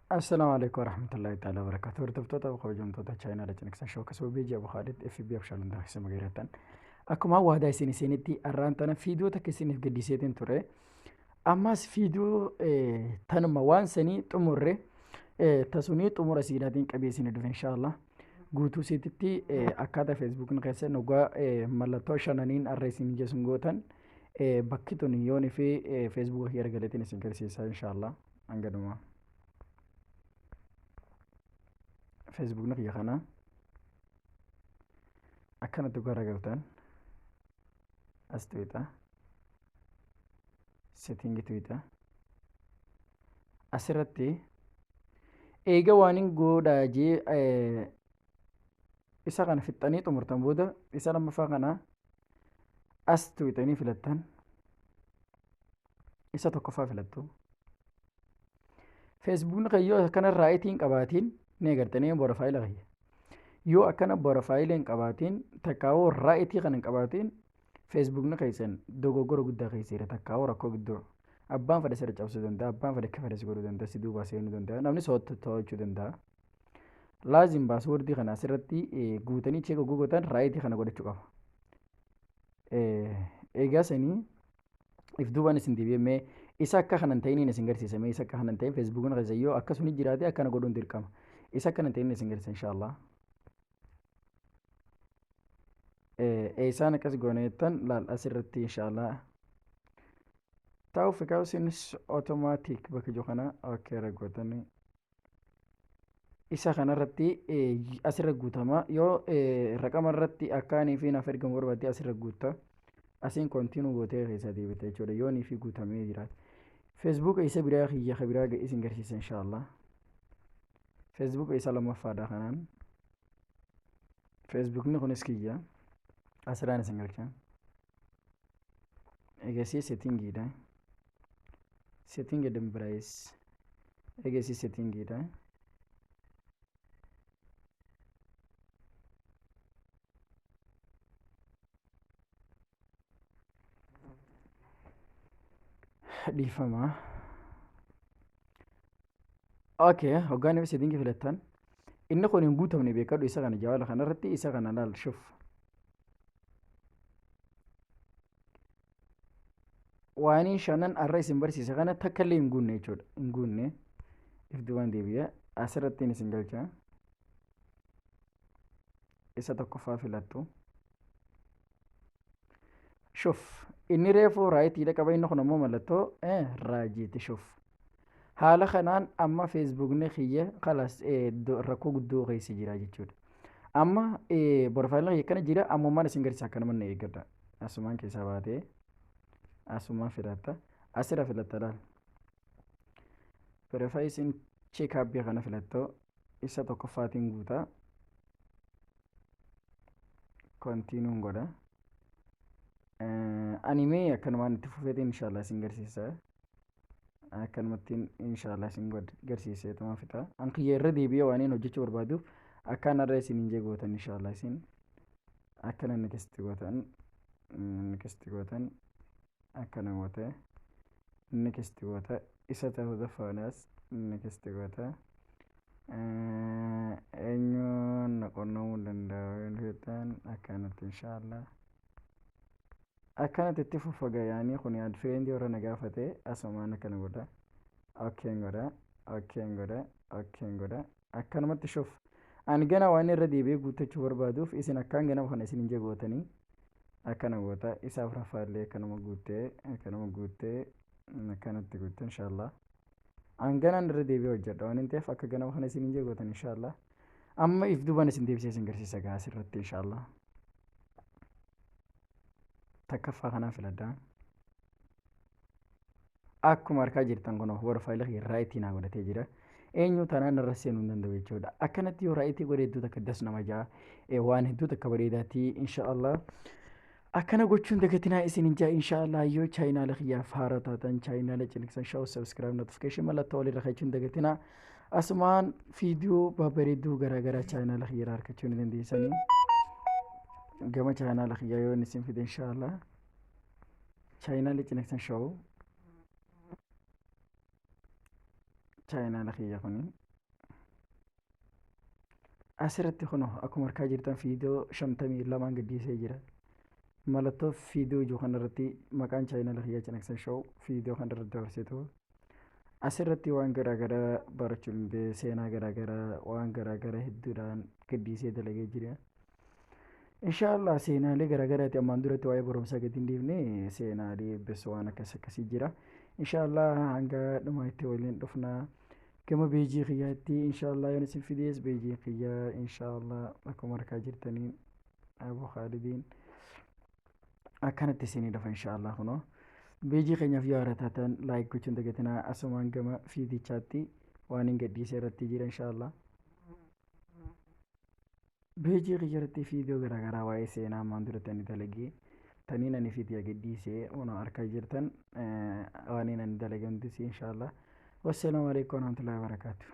Assalaamu alaikum warahmatullahi ta'ala wabarakatuh. Hordoftoota kabajamtoota chaayinaadha ciniqsan shoo akkasuma beejii Abu Khaalid FB Abshaal hundaa keessa magarattan. Akkuma waadaa isin isinitti arraan tana fiidiyoo takka isiniif gadhiiseetiin ture. Ammas fiidiyoo tanuma waan sanii xumurre tasunii xumura siidhaatiin qabee isin dhufe inshaallah. Guutuu siititti akkaataa feesbuukni keessa dhugaa mallattoo shananiin arra isin ijjeessun gootan bakki tun yoon fi feesbuuka kiyya argaleetiin isin garsiisa inshaallah. Hanganuma. Feesbuukni kiyya kana akkanatti garagaltan as tuqxa. Setting tuqxa. Asirratti eega waan hin godhaa jee isa kana fixxanii xumurtan booda isa lammaffaa kana as tuqxanii filattan isa tokkoffaa filattu. Feesbuukni kan yoo akkana raayitii hin qabaatiin ni agartanii borofaayila kiyya. Yoo akkana borofaayila hin qabaatiin takkaawoo raayitii kana hin qabaatiin feesbuukni keessan dogoggora guddaa keessa jira takkaawoo rakkoo guddoo. Abbaan fedhe sirra cabsuu danda'a, abbaan fedhe akka fedhe si godhuu danda'a, si duubaa seenuu danda'a, namni to'achuu danda'a. Laazim paaswoordii kana asirratti guutanii cheek oguu gootan raayitii kana godhachuu qaba. Egaa sanii if duubaan isin deebi'ee mee isa akka kana hin ta'iniin isin garsiisa mee isa akka kana hin ta'in feesbuukiin keessa yoo akkasuma jiraate akkana godhuun dirqama. Isa akkana hin ta'iniin isin garsiisa inshaallah. Eessaan akkas goone jettan laal asirratti inshaallah. Ta'uuf isinis otomaatik bakka jiru kana okay ragootanii. Isa kanarratti asirra guutama yoo raqama irratti akkaanii fi naaf ergamu barbaadde asirra guutta. Asiin kontiinuu gootee keessaa deebite jechuudha yoo nii fi guutamee jiraate. Feesbuuka isa biraa kiyya ka biraa isin garsiisa inshaallah. Feesbuuka isa lammaffaadha kanaan. Feesbuukni kunis kiyya. Asirraan isin galcha. Egasii settingiidha. Setting device. Egasii settingiidha. Dhiifama. Okay, hoggaan ifa settingii filattan. Inni kun hin guutamne beekadhu isa kana jawaala kanarratti isa kana laal shuf. Waanii shanan arra isin barsiise kana takka illee hin guunne jechuudha. Hin guunne. If duubaan deebi'a. Asirrattiin isin galcha. Isa tokkoffaa filattu. Shuf. Inni reefuu raayitiidha qaba inni kun ammoo mallattoo raajiiti shuf. Haala kanaan amma feesbuukni kiyya kalas rakkoo guddoo keessa jira jechuudha. Amma porofaayilni kiyya akkana jira ammumaan isin garsiisa akkanuma na eeggadha. Asumaan keessaa baatee asumaan filatta asirra filatta laal. Porofaayisiin cheekaappii kana filattoo isa tokkoffaatiin guutaa. Kontiinuun godha. Ani mee akkanumaan itti fufeetiin inshaallah isin garsiisa. Akkanumattiin inshaallah isin garsiiseetuma fixa. An kiyya irra deebi'ee waan inni hojjechuu barbaaduuf akkaan har'a isin hin gootan inshaallah isin akkana next gootan next gootan akkana goote next goota isa ta'uu daffaadhaas next goota. Eenyuun na qunnamuu danda'a yoo jettan akkanatti inshaallah. Akkanatti itti fufa gayaanii kun yaad fireendi warra na gaafate asumaan akkana godha. Okkeen godha. Okkeen godha. Okkeen godha. Akkanumatti shuf. Ani gana waan irra deebi'ee guuttachuu barbaaduuf isin akkaan ganama kana isin hin jegootanii akkana goota. Isa afuraffaa illee akkanuma guuttee akkanuma guuttee akkanatti guutte inshaallah. An ganaan irra deebi'ee hojjedha waan hin ta'eef akka ganama kana isin hin jeegootan inshaallah. Amma if duubaan isin deebisee isin garsiisa gaa asirratti inshaallah. Takkaffaa kanaan filadha. Akkuma arkaa jirtan kun porofaayila kiyya raayitii naa godhatee jira. Eenyu tanaan irra seenuu hin danda'u jechuudha. Akkanatti yoo raayitii godhe hedduu takka das nama ja'a. Waan hedduu takka bareedaati inshaallah. Akkana gochuun dagatinaa isin hin jaa inshaallah yoo chaayinaala kiyyaaf haaraa taatan chaayinaala ciniqsan sha'u subscribe notification mallattoo walirra kachuun dagatinaa. Asumaan viidiyoo babbareedduu garaagaraa chaayinaala kiyyaarraa argachuu ni dandeessanii. Gama chaayinaala kiyyaa yoo inni isin fide inshaallah. Chaayinaala ciniqsan sha'u. Chaayinaala kiyya kuni. Asirratti kunoo akkuma argaa jirtan viidiyoo 52 gadhiisee jira. Mallattoo viidiyoo jiru kanarratti maqaan chaayinaala kiyyaa Cinaaksan Show viidiyoo kanarratti dabarsitu. Asirratti waan garaagaraa barachuu danda'e, seenaa garaagaraa, waan garaagaraa hedduudhaan gadhiisee dalagee jira. Inshaallah seenaalee garaagaraati ammaan duratti waa'ee barumsaa gadi hin dhiifne, seenaalee bes waan akkas akkasii jira. Inshaallah hanga dhuma itti waliin dhufna. Gama beejii kiyyaatti inshaallah yoon isin fidees, beejii kiyyaa inshaallah akkuma argaa jirtaniin Abu Khaalidiin akkanatti isinii dhufa inshaallah. Kunoo beejii keenyaaf yoo haaraa taatan like gochuun dagatinaa. Asumaan gama fiidichaatti waan hin gadhiise irratti jira inshaallah. Beejii kiyya irratti viidiyoo garaagaraa waa'ee seenaa ammaan duratti ani dalagee taniin ani fiidiyaa gadhiise kunoo argaa jirtan, waan inni ani dalage hundis inshaallah. Wassalaamu alaikum warahmatullahi wabarakatuh.